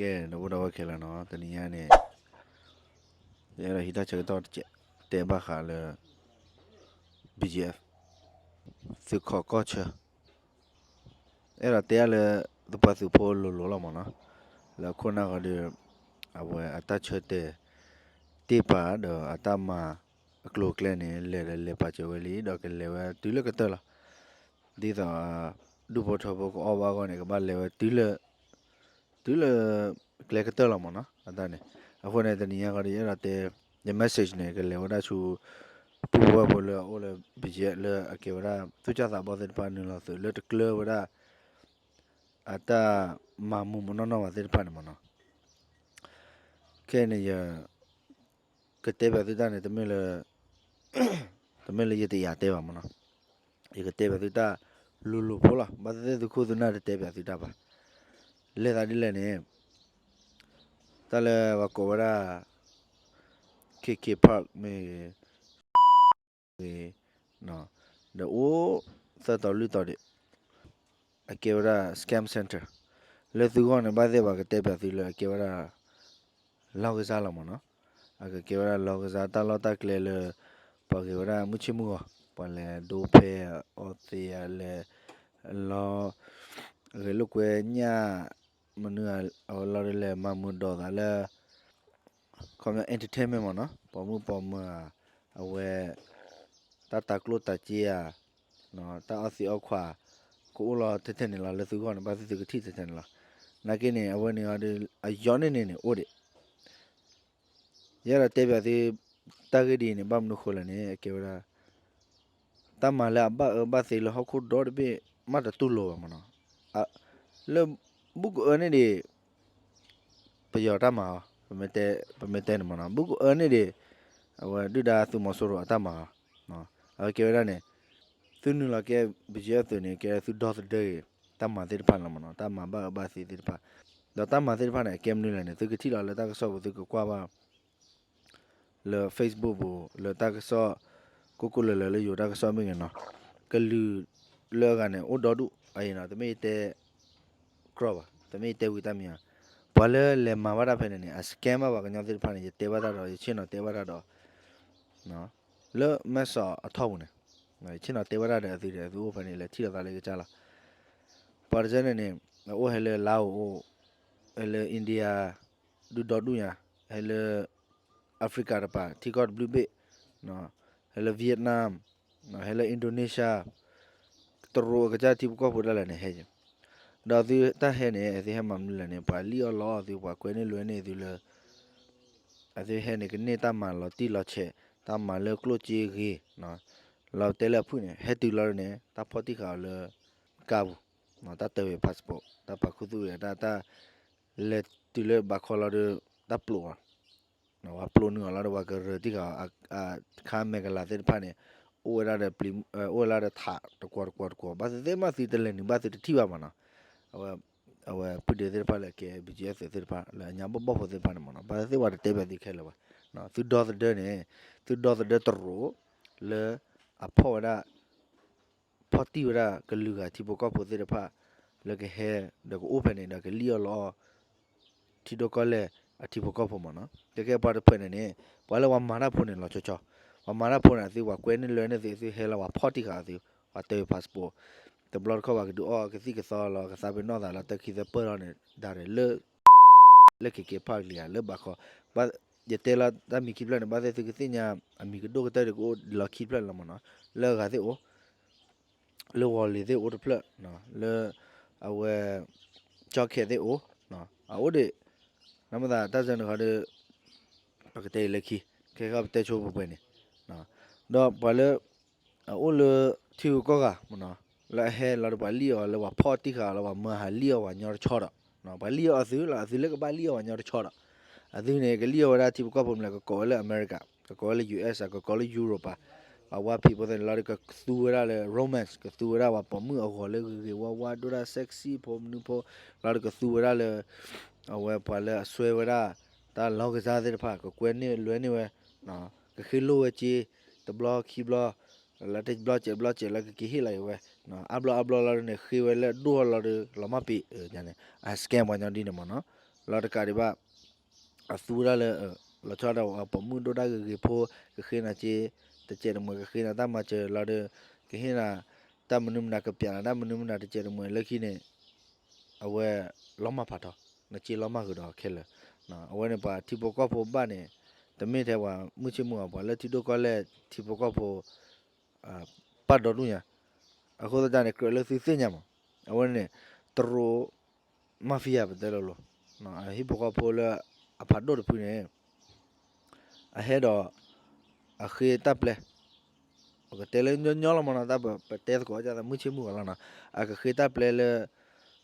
ကဲ ဒီပုၢ်ဒီဝဲၢ်ခဲလၢာ်နီၤ, တနံၤညါန့ၣ် ယအဲၣ်ဒိးဟံးတၢ်ဆၢကတီၢ်တစဲး တဲဘၣ်ဃးလၢ ဘီကၠံအ့ သုးခိးကီၢ်ဆၢ အဲၣ်ဒိးတဲအါလၢ သပှၢ်သုးဖိလိၤလိၤလီၤမၢ်နီၤ, လၢအခိၣ်နၢ်ဃီဒီး အဝဲအတၢ်ဆၢတဲာ် တ့ၢ်ပာ်ဒီးအတၢ်မၤအကျိၤအကျဲန့ၣ် လဲၤဒီးလဲၤပာ်စၢၤဝဲလံ ဒီးကလဲၤဝဲတုၤလၢကတၢၢ်လီၤ. ဒ်သိး ဒူၣ်ဖိထၢဖိကအီၣ်ဘၣ်အဂီၢ်န့ၣ် ကဘၣ်လဲၤဝဲတုၤလၢ တုၤလၢ ကျဲကတၢၢ်လီၤမၢ်နီၤ, အတၢ်န့ၣ်. အဃိန့ၣ် တနံၤညါဃီဒီး ယအဲၣ်ဒိးတဲ ယ message န့ၣ် ကလဲၤဝဲဒၣ်ဆူ ပုၢ်ဝဲၢ်ဖိလၢအအိၣ်လၢ ဘီကၠံအ့ လၢအကဲဝဲဒၣ် သူၣ်စၢ်သးဘီၣ်သ့ၣ်တဖၣ် နုာ်လီၤသုးလၢတကျၢၤဝဲဒၣ် အတၢ်မၤမူးမနီၢ်နီၢ်ဘၣ်သ့ၣ်တဖၣ်န့ၣ်မၢ်နီၤ. ခဲအံၤန့ၣ် ယ ကတဲပၠးသုတၢ်န့ၣ် တမ့ၢ်လၢ တမ့ၢ်လၢယတယာ်တဲဘၣ်မၢ်နီၤ, ယကတဲပၠးသုတၢ်လိၤလိၤဖိလီၤ. ဘၣ်သ့ၣ်သ့ၣ်သုခိၣ်သုနၢ်တတဲပၠးသုတၢ်ဘၣ်. လဲၤသးဒ်လဲၣ်န့ၣ် တၢ်လၢပှၤကိးဝဲဒၣ် KK Park မ့ၢ်ဂ့ၤ ဂ့ၤ, ဒီးအိၣ် သၢတီၤလွံၢ်တီၤဒံး အကဲဝဲဒၣ် scam center လၢသုဂီၢ်န့ၣ် ဘၣ်သ့ၣ်ပှၤကတဲပၠးသုလၢအကဲဝဲဒၣ် လောင်းကစားလီၤမၢ်နီၤ. အကကဲဝဲဒၣ် လောင်းကစား တၢ်လီၢ်တၢ်ကျဲလၢ ပှၤဂ့ၤဝဲဒၣ်မုၢ်ဆ့ၣ်မုၢ်ဂီၤ, ပှၤလဲၤဒိဖဲအီသံး လဲၤလီၤ ဂဲၤလိာ်ကွဲညၣ် မနုၤအလီၢ်ဒ်လဲၣ် မၤမုာ်ဒိးသးလၢ ခီပညီ entertainment မၢ်နီၤ, ပိာ်မုၣ်ပိာ်မၢၤဧါ, အဝဲ တၢ်တၤကျိၣ်တၤစ့ဧါ, တၢ်အီသံးအီခွး ကအိၣ်လီၤထဲထဲန့ၣ်လီၤ. လၢသုဂီၢ်န့ၣ် ဘၣ်သ့ၣ်သ့ၣ်သုကထံၣ်ထဲထဲန့ၣ်လီၤ. နာ်က့န့ၣ် အဝဲန့ၣ်ဒီး အယီၤန့ၢ်န့ၣ်န့ၣ် အိၣ်ဒံး ယအဲၣ်ဒိးတဲပၠးသု တၢ်ဂ့ၢ်ဒ်အံၤန့ၣ် ဘၣ်မနုၤဃိလဲၣ်န့ၣ် အကဲဝဲဒၣ် တၢ်မၤလၢအဘၣ်အၢဘၣ်သီလၢဟီၣ်ခိၣ်ဒီတဘ့ၣ် မးတတူၢ်လိာ်ဘၣ်မၢ်နီၤ. လၢ ဘူၣ်ကအၢန့ၣ်ဒံး ပယီၤတၢ်မၤအီၤ, ပမ့ၢ်တဲန့ၣ်မၢ်နီၤ, ဘူၣ်ကအၢန့ၣ်ဒံး အဝဲဒုၣ်ဒါသုးမီၤစိရိၤအတၢ်မၤအီၤ, အဝဲကဲဝဲဒၣ်န့ၣ် သုနုာ်လီၤကဲ ဘီကၠံအ့ သုးန့ၣ် ကဲသုဒီသဒၢဂ့ၤ တၢ်မၤသ့ၣ်တဖၣ်န့ၣ်လီၤမၢ်နီၤ, တၢ်မၤဘၣ်အၢဘၣ်သီသ့ၣ်တဖၣ်. ဒီးတၢ်မၤသ့ၣ်တဖၣ်န့ၣ် အကဲမနုၤလဲၣ်န့ၣ် သုကထံၣ်လီၤလၢတၢ်ကစီၣ်ပူၤ သုကကွၢ်ဘၣ် လၢ Facebook ပူၤ လၢတၢ်ကစီၣ် ကိၢ်ကိၢ်လၢၤလၢၤလၢယိၤတၢ်ကစီၣ်မ့ၢ်ဂ့ၤနီၤ, ကလုာ်လၢအဂၤန့ၣ် အိၣ်ဒီဒူၣ်အံၤနီၤ, တမ့ၢ်ယတဲ ကြီဘၣ်, တမ့ၢ်ယတဲဝံၤတၢ်မံၤဧါ, ပှၤလၢလဲၤမၤဘၣ်တၢ်ဖဲန့ၣ်န့ၣ် အ scam ဘၣ်ပှၤကညီသ့ၣ်တဖၣ်န့ၣ် ယတဲဘၣ်တၢ်ဒီး ယဆ့ၣ်နီၤတဲဘၣ်တၢ်ဒီး လၢမဲၢ်ဆီးအထီၣ်ပူၤန့ၣ် ယဆ့ၣ်နီၤတဲဘၣ်တၢ်ဒီးအသုဒီး အသုအိၣ်ဖဲန့ၣ် လဲၤထံၣ်လိာ်သးလၢကစၢ်လီၤ. ပှၤတစဲန့ၣ်န့ၣ် အအိၣ်ဟဲလၢ Laos အိၣ်, ဟဲလၢ India ဒူၣ်ဒီဒူၣ်ညါ, ဟဲလၢ Africa တပၤ ထံကီၢ်တဘျုးဘ့ၣ်, ဟဲလၢ Vietnam, ဟဲလၢ Indonesia, တရူးအကစၢ်ထံဖိကီၢ်ဖိဒၣ်လဲာ်န့ၣ်ဟဲက့ၤ, ဒီးသုတၢ်ဟဲန့ၣ် အသုဟဲမၤမနုၤလဲၣ်န့ၣ် ပှၤလံၣ်အီၣ်လီအီၣ်သု ပှၤကွဲန့ၢ်လွဲန့ၢ်သုလၢ အသုဟဲန့ၣ် ကန့ၢ်တၢ်မၤလီၤတံၢ်လီၤဆဲး, တၢ်မၤလၢကျိၣ်စ့ဂ့ၤ, လီၤတဲလၢအဖုၣ်န့ၣ် ဟဲတုၤလီၤန့ၣ် တၢ်ဖီၣ်တံၢ်ဃာ်အီၤလၢ ကါပူၤ, တၢ်တၢၢ်ဝဲ passport, တၢ်ပာ်ခူသူၣ်ဝဲ တၢ် တၢ်လဲၤတုၤလၢဘးခီလီၤဒီး တၢ်ပျိးအီၤ, ပှၤပျိးနုာ်အီၤလီၤဒီး ပှၤကရၢတံၢ်ဃာ်အီၤ, အခါမဲာ်ကလၤသ့ၣ်တဖၣ်န့ၣ် အိၣ်ဝဲဒၣ်ဒီး အိၣ်ဝဲဒၣ်ဒီးထးတကွီၤတကွီၤတကွီၤ, ဘၣ်သ့ၣ်သ့ၣ်မးသုတလဲၤနုာ်ဘၣ်သုတထံၣ်ဘၣ်မးနီၤ. အဝဲ အဝဲပုၢ်ဒ့သ့ၣ်တဖၣ်လၢကဲ ဘီကၠံအ့သုးသ့ၣ်တဖၣ် လၢအညါဘီၣ်ဘီၣ်ဖိသ့ၣ်တဖၣ်န့ၣ်မးနီၤ, ဘၣ်သ့ၣ်သ့ၣ်ပှၤတတဲဘၣ်သုခဲလၢာ်ဘၣ်. သုဒီသဒၢန့ၣ် သုဒီသဒၢတရူး လၢအဖီၣ်ဝဲဒၣ် ဖီၣ်တံၢ်ဝဲဒၣ်ကလုာ်ဂၤထံဖိကီၢ်ဖိသ့ၣ်တဖၣ် လၢကဟဲ ဒီးကအိၣ်ဖဲန့ၣ်ဒီးကလံၣ်အီၣ်လီအီၣ် ထံဒိၣ်ကီၢ်လဲၢ်အထံဖိကီၢ်ဖိမးနီၤ. ကဲကဲပှၤတဖုန့ၣ်န့ၣ် ပှၤလၢပှၤမၤတၢ်ဖိန့ၣ်လီၤဆီဆီ, ပှၤမၤတၢ်ဖိန့ၣ် အသုပှၤကွဲန့ၢ်လွဲန့ၢ်သု အသုဟဲလီၤပှၤဖီၣ်တံၢ်ဃာ်အသု, ပှၤတၢၢ် passport, တဘျီတခီၣ်ပှၤကဒုးအီၣ်ကသံၣ်ကသီလီၤ ကသးပ့ၤနီၣ်သးလီၤ တၢ်ခံသၢပၢၢ်လီၤန့ၣ် ဒၣ်ရဲၣ်လၢ လၢ KK Park လံဧါ လၢဘးခီ, ယတဲလီၤတၢ်မံၤခံဖျၢၣ်န့ၣ် ဘၣ်သ့ၣ်သုကသ့ၣ်ညါ အမံၤကဒိၣ်ကတၢၢ်ဒီးကအိၣ်လီၤခံဖျၢၣ်လီၤမးနီၤ, လၢအဂၤသ့ၣ်အိၣ် လၢဝီၤလ့ၤသ့ၣ်အိၣ်တဖျၢၣ်, လၢ အဝဲ ကၠီခဲသ့ၣ်အိၣ်, အအိၣ်ဒံး, နမ့ၢ်သးတၢ်စၢနုာ်ဃီဒီး ပကတဲအံၤလၢခံ, ခဲခီပတဲဆိပှဲၤပှဲၤန့ၣ်, ဒီးပှၤလၢ အအိၣ်လၢထံဂုၤကီၢ်ဂၤမးနီၤ, လၢအဟဲလီၤဒီးပှၤလံၣ်အီၤလၢပှၤဖီၣ်တံၢ်ဃာ်အီၤလၢပှၤမၢဟးလံၣ်အီၤပှၤညီတဆီဒီး, ပှၤလံၣ်အီၤအသုလီၤ အသုလၢကဘၣ်လံၣ်အီၤပှၤညီတဆီဒီး, အသုန့ၣ် ကလံၣ်အီၤဝဲဒၣ်ထံဖိကီၢ်ဖိမနုၤလဲၣ် ကကိးဝဲလၢ America, ကကိးဝဲလၢ ယူၢ်အ့ၣ် ကကိးလၢ ယူရိပၤ, ပှၤဝါဖံးဖိသ့ၣ်န့ၣ်လီၤဒီးကသူဝဲဒၣ်လၢ romance, ကသူဝဲဒၣ်ပှၤပိာ်မုၣ်အဂီၤလၢဂ့ၤဂ့ၤဝါဝါ ဒိၣ်ဒၣ် sexy ဖိမနုၤဖိ, လီၤဒီးကသူဝဲဒၣ်လၢ အဝဲပှၤလၢအစွဲဝဲဒၣ် တၢ်လောင်းကစားသ့ၣ်တဖၣ် ကကွဲန့ၢ်လွဲန့ၢ်ဝဲ, ကဃ့လိၢ်ဝဲစ့ တဘျီခံဘျီ, လၢတဘျီစဲးဘျီစဲးလၢကက့ၤဟ့ၣ်လီၤက့ၤဝဲ, အါဘျီအါဘျီလီၤဒီးန့ၣ် ဃ့ဝဲလၢအဒိၣ်ထီၣ်လီၤဒီး လီၤမၢ်ပ့ၤန့ၣ်, အ scam ပှၤညီဒ်န့ၣ်မးနီၤ. လီၤတကးဒံးဘၣ် အသူဝဲဒၣ်လၢ လီၤဆီဒၣ်တၢ်ပိာ်မုၣ်ဒိၣ်တၢ်ဂ့ၤဂ့ၤဖိ ကဃ့နၤစ့ တစဲးတမှဲၤ ကဃ့နၤတၢ်မၤစၢၤလီၤဒီး ကဟ့ၣ်နၤ တၢ်မနုၤမနၤ ကပျးနၤတၢ်မနုၤမနၤ တစဲးတမှဲၤလၢခံန့ၣ် အဝဲ လီၤမၢ်ဖးထီ နစ့လီၤမၢ်ဃုာ်ဒီးခဲလၢာ်. အဝဲန့ၣ်ပှၤထံဖိကီၢ်ဖိဘၣ်န့ၣ် တမ့ၢ်ထဲပှၤမုၢ်ဆ့ၣ်မုၢ်ဂီၤ ပှၤလၢထံဒိၣ်ကီၢ်လဲၢ်ထံဖိကီၢ်ဖိ ပာ်ဒီဒူၣ်ညါ. အဃိသတးန့ၣ် ကြၢးလၢသုသ့ၣ်ညါမး အဝဲန့ၣ် တရူး mafia ပတဲလၢလိၤ ဟံၣ်ဖိဃီဖိလၢအဖးဒိၣ်တဖုန့ၣ် အဟဲဒီး အဃ့တၢ်ပျဲ ပကတဲလၢညီညီလီၤမးနီၤ တၢ်ပတဲသကိး မုၢ်ဆ့ၣ်မုၢ်ဂီၤလီၤနီၤ အကဃ့တၢ်ပျဲလၢ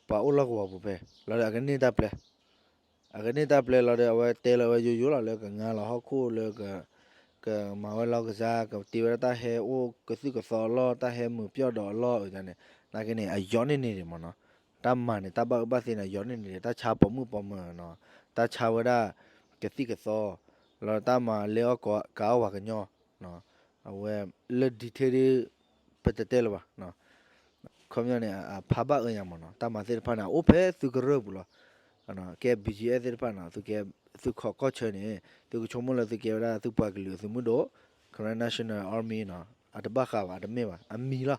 ပှၤအိၣ်လီၢ်ကဝီၤပူၤဖဲ လီၤဒီးအကန့ၢ်တၢ်ပျဲ အကန့ၢ်တၢ်ပျဲလီၤဒီး အဝဲတဲလၢအဝဲယိယိလီၤလၢကငါလီၤဟီၣ်ခိၣ်လၢ ကမၤဝဲလီၤကစၢ် ကတ့ဝဲဒၣ်တၢ်ဟဲအိၣ်ကသုၣ်ကသီအလီၢ် တၢ်ဟဲမုာ်ပျီၢ်ဒီးအလီၢ်န့ၣ် နာ်က့န့ၣ် အယီၤန့ၢ်န့ၣ်ဒံးမးနီၤ. တၢ်မၤန့ၣ် တၢ်ဘၣ်အၢဘၣ်သီန့ၣ် အယီၤန့ၢ်န့ၣ်ဒံး တၢ်ဆါပိာ်မုၣ်ပိာ်မၢၤနီၤ တၢ်ဆါဝဲဒၣ် ကသံၣ်ကသီ လီၤတၢ်မၤလဲၤအီၣ်ကးအီၣ်ပှၤကညီ အဝဲ လၢ detail ဒ် ပတတဲလၢၤဘၣ် ခီပညီန့ၣ် အဖးဘၣ်အၢညါမးနီၤ တၢ်မၤသ့ၣ်တဖၣ်န့ၣ် အအိၣ်ဖဲသုကရၢၢ်ပူၤလီၤ. ကဲ BGF သ့ၣ်တဖၣ်န့ၣ် သုကဲ သုခီၣ်ကီၢ်ဆၢန့ၣ် သုကဆိကမိၣ်လၢသုကဲဝဲဒၣ်သုပှၤကလုာ်သုးမုၢ်ဒိၣ် Karen National Army နီၤ အတဘၣ်ဃးဘၣ် အတမ့ၢ်ဘၣ် အမံၤလီၤ.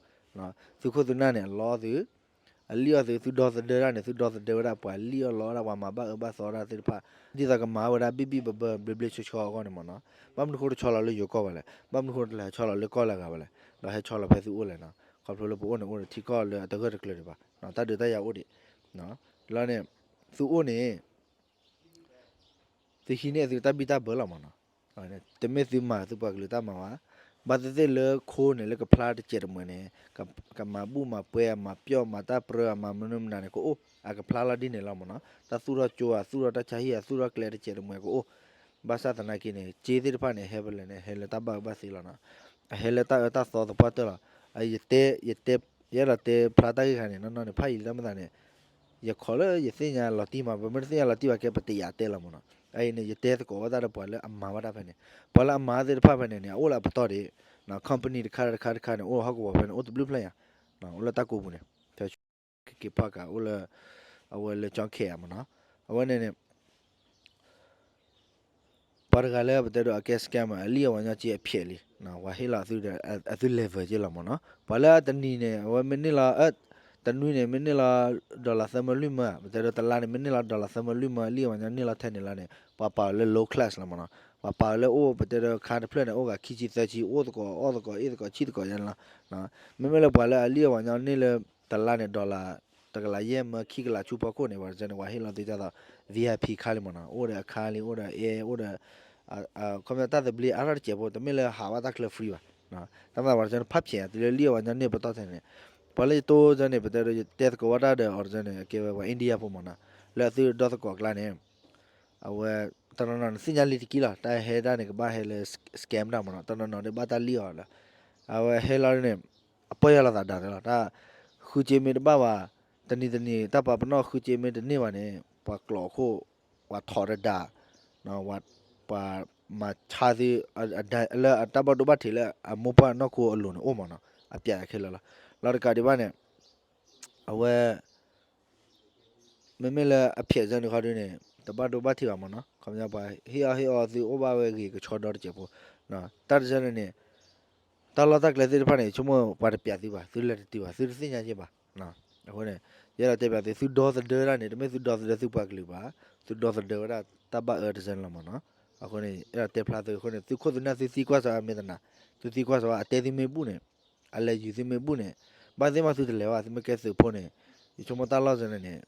သုခိၣ်သုနၢ်န့ၣ် အလီအီၣ်သု အလံၣ်အီၣ်သု သုဒီသဒၢတၢ်န့ၣ် သုဒီသဒၢဝဲဒၣ် ပှၤလံၣ်အီၣ်လီအီၣ်ဒၣ် ပှၤမၤဘၣ်အၢဘၣ်သီဒၣ်သ့ၣ်တဖၣ် ဒ်သိးကမၤဝဲဒၣ်ဘံၣ်ဘံၣ်ဘၢဘၢ ဘျ့ဘျ့ဆှီဆှီအဂီၢ်န့ၣ်မးနီၤ. ဘၣ်မနုၤဃိတဆီလီၤလၢယိၤကီၢ်ဘၣ်လဲၣ်, ဘၣ်မနုၤဃိတလဲၤဆီလီၤလၢကီၢ်လၢအဂၤဘၣ်လဲၣ်, ဒီးဟဲဆီလီၤဖဲသုအိၣ်လဲၣ်နီၤ. ခီဖျိလၢပအိၣ်န့ၣ်အိၣ်ဒီးထံကီၢ်လၢအတဂၢၢ်တကျၢၤဒံးဘၣ်, တၢ်ဒုးတၢ်ယၤအိၣ်ဒံး, လီၤန့ၣ် သုအိၣ်န့ၣ် သုဟံးန့ၢ်သုတၢ်ဘံၣ်တၢ်ဘၢလီၤမးနီၤ. တမ့ၢ်သုမၤသုပှၤကလုာ်တၢ်မၤဘၣ်, ဘၣ်သ့ၣ်သ့ၣ်လၢခိန့ၣ် လၢကဖျါတစဲးတမှဲၤန့ၣ် ကမၤဘူၣ်မၤပှဲၤ အမၤပျီၣ်မၤတၢ်ပြၢ အမၤမနုၤမနုၤန့ၣ် ကအိၣ် အကဖျါလီၤဒ်န့ၣ်လီၤမးနီၤ. တၢ်သူၣ်ထီၣ်ကၠိ အသူၣ်ထီၣ်တၢ်ဆါဟံၣ် အသူၣ်ထီၣ်ကျဲတစဲးတမှဲၤကအိၣ်, ဘၣ်ဆၣ်သနာ်က့န့ၣ် စ့သ့ၣ်တဖၣ်န့ၣ် ဟဲဖဲလဲၣ်န့ၣ် ဟဲလၢတၢ်ဘၣ်အၢဘၣ်သီလီၤနီၤ. အဟဲလၢတၢ်အၢတၢ်သီသပှၢ်တၢၢ်လီၤ. ယတဲ ယတဲ ယအဲၣ်ဒိးတဲဖျါတၢ်ဂ့ၢ်ခါန့ၣ် နီၢ်နီၢ်န့ၣ် ဖးယံာ်လၢမတၤန့ၣ် ယခိးလၢယသ့ၣ်ညါလီၤတံၢ်မး, ပမ့ၢ်တသ့ၣ်ညါလီၤတံၢ်ဘၣ်ကဲ ပတယာ်တဲလီၤမးနီၤ. အအံၤန့ၣ် ယတဲသကိးဝဲဒၣ်ဒီးပှၤလၢအမၤဝဲဒၣ်ဖဲန့ၣ်, ပှၤလၢအမၤသ့ၣ်တဖၣ်ဖဲန့ၣ်န့ၣ် အအိၣ်လၢအပတီၢ်ဒံး, company တခါတခါတခါန့ၣ် အိၣ်ဟီၣ်ကဝီၤဖဲန့ၣ် အိၣ်တဘျုးဖျၢၣ်ညါ, အိၣ်လၢတၢ်ကိးပူၤန့ၣ် ဖဲ ကက့ၤပှၢ်ကး အိၣ်လၢ အဝဲလၢကၠီခဲအမးနီၤ. အဝဲန့ၣ်န့ၣ် ပှၤတဂၤလၢပတဲဒိးအကဲ scammer အလံၣ်အဝၤညီက့အဖျဲးလံ, ပှၤဟ့ၣ်လီၤအသုဒီး အသု level က့လီၤမးနီၤ. ပှၤလၢအတနံၤန့ၣ် အဝဲမ့ၢ်န့ၢ်လီၤ တနွံန့ၣ် မ့ၢ်န့ၢ်လီၤ dollar သၢမၢလွံၢ်မၢ, ပတဲဒိးတလါန့ၣ် မ့ၢ်န့ၢ်လီၤ dollar သၢမၢလွံၢ်မၢ အလံၣ်အဝၤညီန့ၢ်လီၤထဲန့ၣ်လီၤန့ၣ် ပှၤပာ်အီၤလၢ low class လီၤမးနီၤ. ပှၤပာ်အီၤလၢအိၣ် ပတဲဒိးခါတဖျၢၣ်န့ၣ် အိၣ်ဂၤခံဆံသၢဆံ အိၣ်သကိးအီၣ်သကိးအ့ၣ်သကိးဆံၣ်သကိးယါန့ၣ်လီၤ. မ့မ့ၢ်လၢပှၤလၢအလံၣ်အဝၤညီန့ၢ်လၢ တလါန့ၣ် dollar တကလးယဲၢ်မၢခံကလးဆူဖီခိၣ်န့ၣ် ပှၤတစဲန့ၣ် ပှၤဟ့ၣ်လီၤသုဒ်သိး VIP ခါလံမးနီၤ, အိၣ်ဒီးအခါလံ အိၣ်ဒီးအဲ အိၣ်ဒီး ခီပညီတၢ်သဘျ့အါထီၣ်တစဲးဖိ တမ့ၢ်လၢဟးဘၣ်တၢ်ချၢ free ဘၣ်. တၢ်မၤပှၤတစဲန့ၣ် ဖးဖျဲးတုၤလၢလံၣ်အဝၤညီန့ၢ်ပတီၢ်ထဲန့ၣ်, ပှၤလၢယတိစဲန့ၣ် ပတဲဒီးယတဲသကိးဝဲတၢ်ဒီးအီၤတစဲန့ၣ် အကဲဝဲပှၤ India ဖိမးနီၤ, လၢအသုဒီသကိးအကျါန့ၣ် အဝဲ တနီၤနီၤန့ၣ် သ့ၣ်ညါလံတက့ၢ်လီၤ, တၢ်ဟဲဒၣ်န့ၣ် ကဘၣ်ဟဲလၢ scam တၢ်မးနီၤ, တနီၤနီၤဒီးဘၣ်တၢ်လံၣ်အီၤလၢ အဝဲဟဲလီၤန့ၣ် အပီၢ်ယၢ်လီၤသးဒၣ်န့ၣ်လီၤ, တၢ်ဃုစ့မ့ၢ်တဘၣ်ဘၣ်, တနံၤတနံၤ တၢ်ပာ်ပနီၣ်ဃုစ့မ့ၢ်တန့ၢ်ဘၣ်န့ၣ် ပှၤကျိးအခိၣ် ပှၤထီၣ်တဒၣ် ပှၤမၤဆါသု လၢအတၢ်ဘၣ်ဒိဘၣ်ထံးလၢအမိၢ်ပှၢ်နီၢ်ခိအလိၤန့ၣ်အိၣ်မးနီၤ, အပျးခဲလၢာ်လီၤ. လီၤတကးဒံးဘၣ်န့ၣ် အဝဲ မ့မ့ၢ်လၢအဖျဲးစၢန့ၣ်ခီဒုန့ၣ် တဘၣ်ဒိဘၣ်ထံးဘၣ်မးနီၤ, ခီပညီပှၤဟ့ၣ်အီၣ်ဟ့ၣ်အီသုအိၣ်ဘၣ်ဝဲဂ့ၤကဆီဒီတစဲးဖိ, တၢ်တစဲန့ၣ်န့ၣ် တၢ်လီၢ်တၢ်ကျဲသ့ၣ်တဖၣ်န့ၣ် ဆိကမိၣ်ပှၤတပျးသုဘၣ်, သုလဲၤတတုၤဘၣ်, သုတသ့ၣ်ညါယဲၢ်ဘၣ်. အဃိန့ၣ် ယအဲၣ်ဒိးတဲပျးသု သုဒီသဒၢတၢ်န့ၣ် တမ့ၢ်သုဒီသဒၢသုပှၤကလုာ်ဘၣ်, သုဒီသဒၢဝဲဒၣ်တၢ်ဘၣ်အၢတစဲန့ၣ်လီၤမးနီၤ. အဃိန့ၣ် အဲၣ်ဒိးတဲဖျါသုအဃိန့ၣ် သုခိၣ်သုနၢ်သုသံကွၢ်စးမ့ၢ်တနၤ, သုသံကွၢ်စးဝဲ အတဲသုမ့ၢ်ဘူၣ်န့ၣ် အလဲၤယူၤသုမ့ၢ်ဘူၣ်န့ၣ် ဘၣ်သ့ၣ်မးသုတလဲၤဘၣ်, သုမ့ၢ်ကဲသုးဖိန့ၣ် ယဆိကမိၣ်တၢ်လီၢ်စၢန့ၣ်န့ၣ်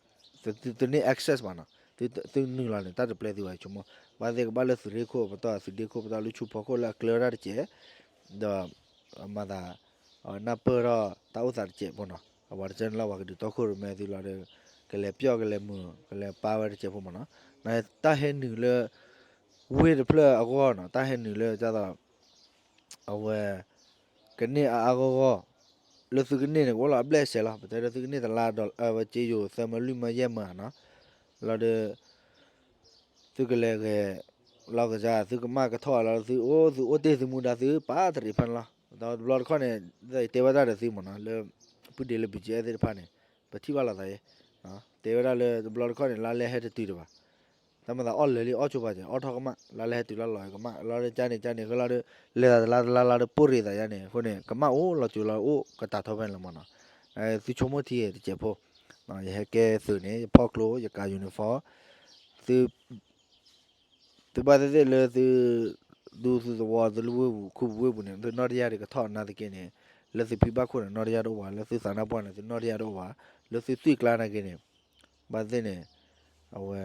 သုန့ၢ် access ဘၣ်နီၤ, သုနုာ်လီၤန့ၣ် တၢ်တပျဲသုဘၣ် ယဆိကမိၣ်, ဘၣ်သ့ၣ်ကဘၣ်လၢသုးရ့ၣ်ခိၣ်ပတီၢ် သုးဒ့ခိၣ်ပတီၢ်လၢဆူဖီခိၣ်လၢအကျၢၤဝဲဒၣ်တစဲး, ဒီး မၤသး နၢ်ပၢၢ်ထီၣ်တၢ်အိၣ်သးတစဲးဖိနီၤ, အဝဲတစဲန့ၣ်လီၤ ပှၤကဒုးတီခိၣ်ရိၣ်မဲသုလီၤဒီး ကလဲၤပျီၣ်ကလဲၤမုာ် ကလဲၤပာ်ဝဲတစဲးဖိမးနီၤ, တၢ်ဟဲနုာ်လၢ ဝ့ၢ်တဖျၢၣ်အဂီၢ်နီၤ, တၢ်ဟဲနုာ်လၢဒ်သိး အဝဲ ကန့ၢ်အါအါဂီၢ်ဂီၢ်, လၢသုကန့ၢ်န့ၣ် ကအိၣ်လီၤအဘျဲၣ်စဲးလီၤ, ပတဲဒီးသုကန့ၢ်တလါဒီး အဝဲစ့ယိၤသၢမၢလွံၢ်မၢယဲၢ်မၢနီၤ, လီၤဒီး သုကလဲၤဂဲၤ လီၤကစၢ် သုကမၣ်ကထီၣ်လီၤ သုအိၣ် သုအိၣ်တ့ၢ်သုမူဒါသုပာ်တရံးဖဲန့ၣ်လီၤ. ဒီးတဘျီတခီၣ်န့ၣ် ယတဲဝဲဒၣ်ဒီးသုမးနီၤ လၢ ပုၢ်ဒ့လၢ ဘီၣ်ကၠံအဲၣ် သ့ၣ်တဖၣ်န့ၣ် ပထံၣ်ဘၣ်လိာ်သးယဲ, တဲဝဲဒၣ်လၢတဘျီတခီၣ်န့ၣ် လါလဲဟဲတတုၤတဘၣ် တၢ်မၤသးအီၣ်လၢာ်လံအီၣ်ကၠိဘၣ်ကဲ အီၣ်ထီၣ်ကမၣ် လါလၢဟဲတုၤလၢလီၤကမၣ် လါလၢကန့ၣ်ကန့ၣ် ဃဲလီၤဒီး လဲၤသးတလါတလါလါဒီး ပိၢ်ရ့ၣ်သးယါန့ၣ် အဃိန့ၣ် ကမၣ်အိၣ်လီၤကၠိလီၤအိၣ်ကတၢ်ထီဖဲန့ၣ်လီၤမ့ၢ်နီၤ. သုဆိကမိၣ်ထံတစဲးဖိ, ယဟဲကဲသုးန့ၣ် ယဖီၣ်ကျိ ယကၤ uniform, သု သုဘၣ်သ့ၣ်သ့ၣ်လၢသု ဒူသုသဝီ သုလၢဝ့ၢ်ပူၤ ခူပူၤဝ့ၢ်ပူၤန့ၣ် သုနီၣ်တယၢ်ဒီးကထီၣ်အနါသက့န့ၣ်, လၢသုဖံဘၣ်ခိၣ်န့ၣ် နီၣ်တယၢ်တအိၣ်ဘၣ်, လၢသုသးနါပှၢ်န့ၣ် သုနီၣ်တယၢ်တအိၣ်ဘၣ်, လၢသုသွံၣ်ကျါနာ်က့န့ၣ်, ဘၣ်သ့ၣ်န့ၣ်, အဝဲ,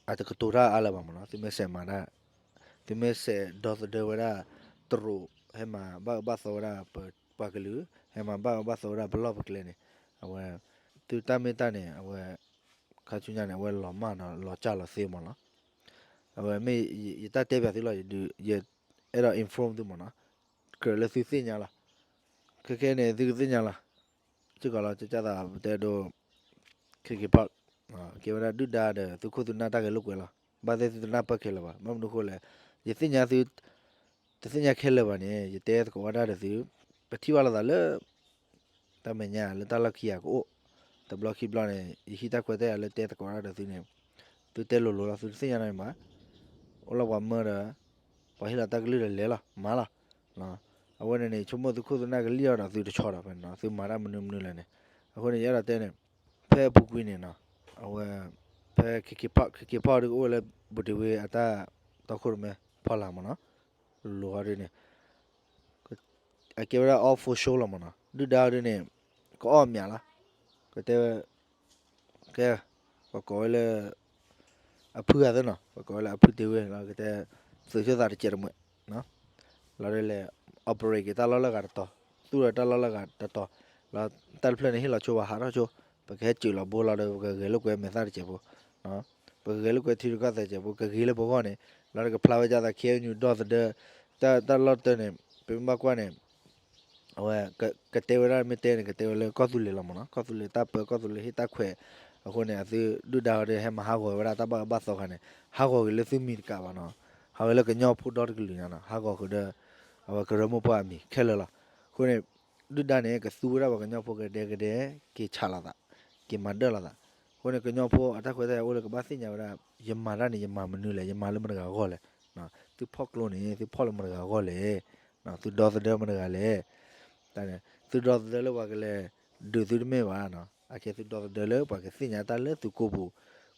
အတကတိၤတၢ်အါလၢၤဘၣ်မ့ၢ်နီၤ, သုမ့ၢ်စဲးမၤတၢ်, သုမ့ၢ်စဲးဒီသဒၢဝဲဒၣ်, တရူး, ဟဲမၤဘၣ်အၢဘၣ်သီဝဲဒၣ်ပှၤကလုာ်, ဟဲမၤဘၣ်အၢဘၣ်သီဝဲဒၣ်ပလီၢ်ပကျဲန့ၣ်, အဝဲ, သုတၢ်မ့ၢ်တၢ်န့ၣ် အဝဲ, ခါဆူညါန့ၣ် အဝဲလီၤမၢ်နီၤ လီၤကၢ်လီၤသ့မ့ၢ်နီၤ. အဝဲမ့ၢ်ယတၢ်တဲပၠးသုလီၤ, ယဒုး, ယအဲၣ်ဒိး inform သုမ့ၢ်နီၤ, ကြၢးလၢသုသ့ၣ်ညါလီၤ. ခဲခဲန့ၣ် သုကသ့ၣ်ညါလီၤ. စ့ၢ်ကီးလီၤ ကကၢ်သးပတဲဒိ ခ့ခ့ဖီၣ်, ကဲဝဲဒၣ်ဒုၣ်ဒါဒီးသုခိၣ်သုနၢ်တၢ်ဂဲၤလိာ်ကွဲလီၤ. ဘၣ်သ့ၣ်သုတနၢ်ပၢၢ်ခဲလၢာ်ဘၣ်. ဘၣ်မနုၤအဃိလဲၣ်, ယသ့ၣ်ညါသု, တသ့ၣ်ညါခဲလၢာ်ဘၣ်န့ၣ် ယတဲသကိးဝဲဒၣ်ဒီးသု, ပထံၣ်ဘၣ်လိာ်သးလၢ တၢ်မဲာ်ညါလၢတၢ်လီၢ်ခံဂၤကအိၣ်, တဘျီခံဘျီန့ၣ် ယဟံးတၢ်ခွဲးတၢ်ယာ်လၢတဲသကိးတၢ်ဒီးသုန့ၣ်, သုတဲလိၤလိၤလီၤ သုတသ့ၣ်ညါနီတမံၤဘၣ်. အိၣ်လၢပှၤမၢဒီး, ပှၤဟ့ၣ်လီၤတၢ်ကလုၢ်ဒီးလဲၤလီၤ မၤလီၤ. အဝဲန့ၣ်န့ၣ် ဆိကမိၣ်သုခိၣ်သုနၢ်ကလံၣ်အီၤဒီးသုတဆီဒီးဖဲန့ၣ်နီၤ, သုမၤတၢ်မနုၤမနုၤလဲၣ်န့ၣ်, အဃိန့ၣ် ယအဲၣ်ဒိးတဲန့ၣ်, ဖဲအပူၤကွံာ်န့ၣ်နီၤ, အဝဲ, ဖဲခ့ခ့ဖီၣ်, ခ့ခ့ဖီၣ်ဒုကအိၣ်လၢ ဘူးတ့ၢ်ဝ့အတၢ်တီခိၣ်ရိၣ်မဲဖီလာ်မ့ၢ်နီၤ, လိၤအီၤဒုန့ၣ် အကဲဝဲဒၣ် all for show လီၤမ့ၢ်နီၤ, ဒုၣ်ဒါဒုန့ၣ်, ကအီၣ်မးလီၤ, ကတဲဝဲ, ကဲ, ပကိးဝဲလၢ, အဖုဂၤသ့နီၤ, ပကိးဝဲလၢအဖုတ့ၢ်ဝ့လီၤ ကတဲ, သုးဆိသးတစဲးတမှဲး, လီၤဒ်လဲၣ်, operate က့ၤတၢ်လီၢ်လၢဂၤတတီၤ, သူၣ်လီၤတၢ်လီၢ်လၢဂၤတတီၤ, လီၤတၢ်တဖျၢၣ်န့ၣ်ဟ့ၣ်လီၤဆိဘၣ်ဟးထီၣ်ဆိ, ပကဟဲစၢၤလီၤဘိလီၤဒီး ပကဂဲၤလိာ်ကွဲမဲာ်သၣ်တစဲးဖိ ပကဂဲၤလိာ်ကွဲထံရူၢ်ကီၢ်သဲးစဲးဖိ ကဂ့ၤလၢပဂီၢ်န့ၣ်, လီၤဒီးကဖျါဝဲဒၣ်သး ခ့ၣ်အဲၣ်ယူၣ် ဒီသဒၢ, တၢ်လီၢ်တၢၢ်န့ၣ်, ပမ့ၢ်ဘၣ်ကွၢ်န့ၣ်, အဝဲ, ကတဲဝဲဒၣ်မ့ၢ်တဲန့ၣ် ကတဲဝဲလၢကီၢ်သူလ့ၤလီၤမ့ၢ်နီၤ, ကီၢ်သူလ့ၤတၢ်ပၢ ကီၢ်သူလ့ၤဟ့ၣ်တၢ်ခွဲး, အဃိန့ၣ် အသုဒုၣ်ဒါအီၤဒီးဟဲမၤဟးဂီၤဝဲဒၣ်တၢ်ဘၣ်အၢဘၣ်သီခါန့ၣ်, ဟးဂီၤက့ၤလၢသုမံၤတကးဘၣ်နီၤ, ဟးဂီၤလၢကညီဖိဒီတကလုာ်ညါနီၤ, ဟးဂီၤဃုာ်ဒီး, အဝဲကရၢမိၢ်ပှၢ်အမံၤခဲလၢာ်လီၤ. အဃိန့ၣ်, ဒုၣ်ဒါန့ၣ် ကသူဝဲဒၣ်ပှၤကညီဖိကဒဲကဒဲ, က့ၤဆးလိာ်သး, က့ၤမၤဒၢၣ်လိာ်သး, အဃိန့ၣ် ကညီဖိအတၢ်ခွဲးတၢ်ယာ်အိၣ်လၢကဘၣ်သ့ၣ်ညါဝဲဒၣ်, ယမၤတၢ်န့ၣ် ယမၤမနုၤလဲၣ် ယမၤလၢမတဂၤအဂီၢ်လဲၣ်, သုဖီၣ်ကျိန့ၣ် သုဖီၣ်လၢမတဂၤအဂီၢ်လဲၣ်, သုဒီသဒၢမတဂၤလဲၣ်, သုဒီသဒၢလၢပှၤကလဲၤဒုးသုတမ့ၢ်ဘၣ်, အခဲသုဒီသဒၢလၢပှၤကသ့ၣ်ညါတၢ်လၢသုကိာ်ပူၤ,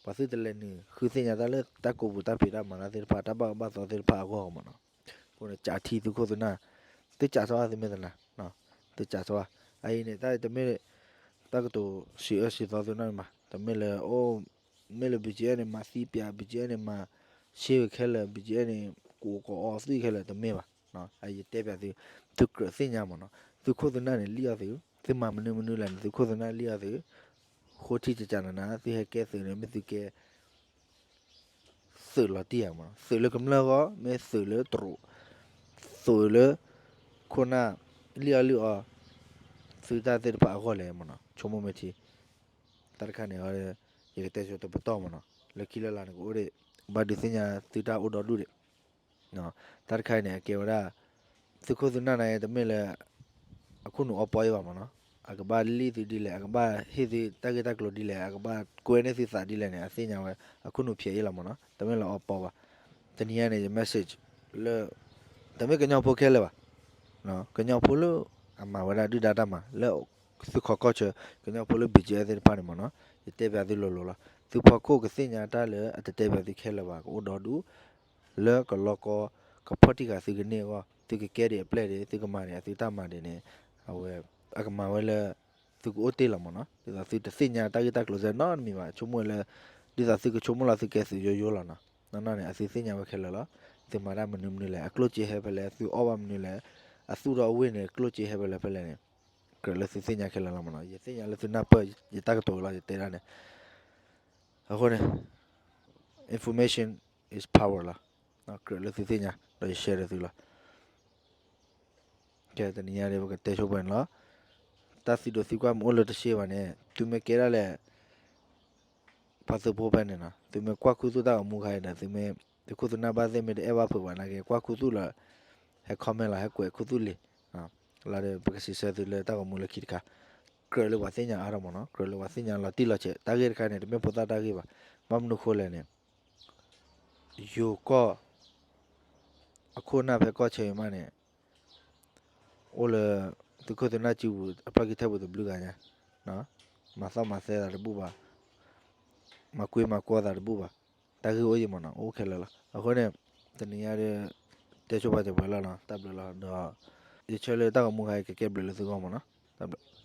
ပှၤသုတလဲၤနုာ်ဃုသ့ၣ်ညါတၢ်လၢတၢ်ကိာ်ပူၤတၢ်ဖံးတၢ်မၤတၢ်သ့ၣ်တဖၣ် တၢ်ဘၣ်အၢဘၣ်သီသ့ၣ်တဖၣ်အဂီၢ်မ့ၢ်နီၤ, အဃိန့ၣ်ကးထံသုခိၣ်သုနၢ်, သုကးထီၣ်သုမ့ၢ်သနာ်, သုကးထီၣ်, အအံၤန့ၣ် တၢ်တမ့ၢ်, တၢ်ကတိၤစံးအၢစံးသီသုနီတမံၤဘၣ်, တမ့ၢ်လၢအိၣ်, မ့ၢ်လၢ BGF န့ၣ် မၤသံပၠး BGF န့ၣ် မၤဆ့ဝဲခဲလၢာ် BGF န့ၣ် ကိးကီးအီသွံၣ်ခဲလၢာ် တမ့ၢ်ဘၣ်, အယတဲပၠးသု, သုကြၢးသ့ၣ်ညါမ့ၢ်နီၤ, သုခိၣ်သုနၢ်န့ၣ်လံၣ်အီၤသု, သုမၤမနုၤမနုၤလဲၣ်န့ၣ် သုခိၣ်သုနၢ်လံၣ်အီၤသု, ဃိထံကကနနၤ သုဟဲကဲသုးန့ၣ် မ့ၢ်သုကဲ သုးလီၤတံၢ်ဧါမ့ၢ်နီၤ, သုးလၢကမျၢၢ်အဂီၢ် မ့ၢ်သုးလၢတရူး, သုးလၢ ခိၣ်နၢ် လံၣ်အီၣ်လုၢ်အီၣ် သုတၢ်သ့ၣ်တဖၣ်အဂီၢ်လဲၣ်မ့ၢ်နီၤ, ဆိကမိၣ်မ့ၢ်ထံ, တၢ်တခါန့ၣ် ယကတဲဆိတပတီၢ်မ့ၢ်နီၤ, လၢခံလၢလာ်န့ၣ်ကအိၣ်ဒံး, ဘၣ်ဒုးသ့ၣ်ညါသုတၢ်အိၣ်ဒီဒူၣ်ဒံး တၢ်တခါအံၤန့ၣ် အကဲဝဲဒၣ် သုးခိၣ်သုးနၢ်န့ၣ် တမ့ၢ်လၢ အခိၣ်နူာ်အီပီအံၤဘၣ်မ့ၢ်နီၤ, အကဘၣ်လံၣ်သုဒ်လဲၣ်, အကဘၣ်ဟ့ၣ်သုတၢ်ဂ့ၢ်တၢ်ကျိၤဒ်လဲၣ်, အကဘၣ်ကွဲန့ၢ်သုသးဒ်လဲၣ်န့ၣ် အသ့ၣ်ညါဝဲ အခိၣ်နူာ်ဖျဲးအံၤလီၤမ့ၢ်နီၤ, တမ့ၢ်လၢအီပီဘၣ်. တနံၤညါန့ၣ် ယ message လၢ တမ့ၢ်ကညီဖိခဲလၢာ်ဘၣ်, ကညီဖိလၢအမၤဝဲဒၣ်ဒုၣ်ဒါတၢ်မၤ လၢသုးခိးကီၢ်ဆၢ ကညီဖိလၢ BGF သ့ၣ်တဖၣ်န့ၣ်မ့ၢ်နီၤ, ယတဲပၠးသုလိၤလိၤလီၤ. သုဖီခိၣ်ကသ့ၣ်ညါတၢ်လၢအတတဲပၠးသုခဲလၢာ်ဘၣ် ကအိၣ်ဒီဒူၣ် လၢကလီကီ ကဖီၣ်တံၢ်ဃာ်သုကန့ၢ်အဂီၢ်, သုကကဲဒံးအပျဲၢ်ဒံး, သုကမၤဒံးအသုတၢ်မၤဒံးန့ၣ်, အဝဲ အကမၤဝဲလၢ သုကအိၣ်တ့ၢ်လီၤမ့ၢ်နီၤ. ဒ်သိးသုတသ့ၣ်ညါတၢ်ဂ့ၢ်တၢ်ကျိၤစဲနီတမံၤဘၣ်, ဆိကမိၣ်လၢ ဒ်သိးသုကဆိကမိၣ်လီၤသုကဲသုးယိယိလီၤနီၤ. နီၢ်နီၢ်န့ၣ် အသုသ့ၣ်ညါဝဲခဲလၢာ်လီၤ. သုမၤတၢ်မနုၤမနုၤလဲၣ်, အကျိၣ်စ့ဟဲဖဲလဲၣ်, သုအီၣ်ဘၣ်မနုၤလဲၣ်, အသူၣ်ထီၣ်အဝ့ၢ်န့ၣ် ကျိၣ်စ့ဟဲဖဲလဲၣ်ဖဲလဲၣ်န့ၣ်, ကြၢးလၢသုသ့ၣ်ညါခဲလၢာ်လီၤမ့ၢ်နီၤ. ယသ့ၣ်ညါလၢသုနၢ်ပၢၢ်ယတၢ်ကတိၤလီၤ ယတဲဒၣ်န့ၣ်. အဃိန့ၣ် information is power လီၤ. ကြၢးလၢသုသ့ၣ်ညါ ဒီးယ share ဒီးသုလီၤ. ကဲ တနံၤညါဒီး ပကတဲဆိပှဲၤန့ၣ်လီၤ. တၢ်သံဒိးသံကွၢ်မ့ၢ်အိၣ်လၢတဆ့ဘၣ်န့ၣ် သုမ့ၢ်ကဲဒၣ်လဲၣ် ပှၤသုးဖိဖဲန့ၣ်နီၤ, သုမ့ၢ်ကွၢ်ခူသူၣ်တၢ်ဂီၤမူခါအံၤဒီး သုမ့ၢ် သုးခိၣ်သုးနၢ်ဘၣ်သ့ၣ်မ့ၢ်တအဲၣ်ဘၣ်ဖုးဘၣ်နာ်က့ ကွၢ်ခူသူၣ်လီၤ, ဟဲ comment လီၤ, ဟဲကွဲးခူသူၣ်လံ, လီၤဒီး ပကစံးဆၢသုလၢတၢ်ဂီၤမူလၢခံတခါ, ကြၢးလၢပှၤသ့ၣ်ညါအါထီၣ်မ့ၢ်နီၤ, ကြၢးလၢပှၤသ့ၣ်ညါလီၤတံၢ်လီၤဆဲး, တၢ်ဂ့ၢ်တခါန့ၣ် တမ့ၢ်ဖိသၣ်တၢ်ဂ့ၢ်ဘၣ်, ဘၣ်မနုၤဃိလဲၣ်န့ၣ် ယိၤကီၢ် အခိၣ်နၢ်ဖဲကီၢ်ဆၢအံၤမးန့ၣ် အိၣ်လၢ သုးခိၣ်သုးနၢ်စုပူၤ အဖျီၣ်ခံထၢၣ်ပူၤတဘျုးဂၤညါ, မၤသီၣ်မၤသဲသးတဘူၣ်ဘၣ်, မၤကွ့မၤကွီသးတဘူၣ်ဘၣ်, တၢ်ဂ့ၢ်အိၣ်ယံၤမးနီၤ အိၣ်ခဲလၢာ်လီၤ. အဃိန့ၣ် တနံၤညါဒီး တဲဆိပာ်စၢၤပှဲၤလီၤနီၤ တၢ်ဘျုးလီၤ. ဒီး ယဆၢလၢတၢ်ဂီၤမူခါအံၤ ကကဲဘျုးလၢသုဂီၢ်မးနီၤ တၢ်ဘျုး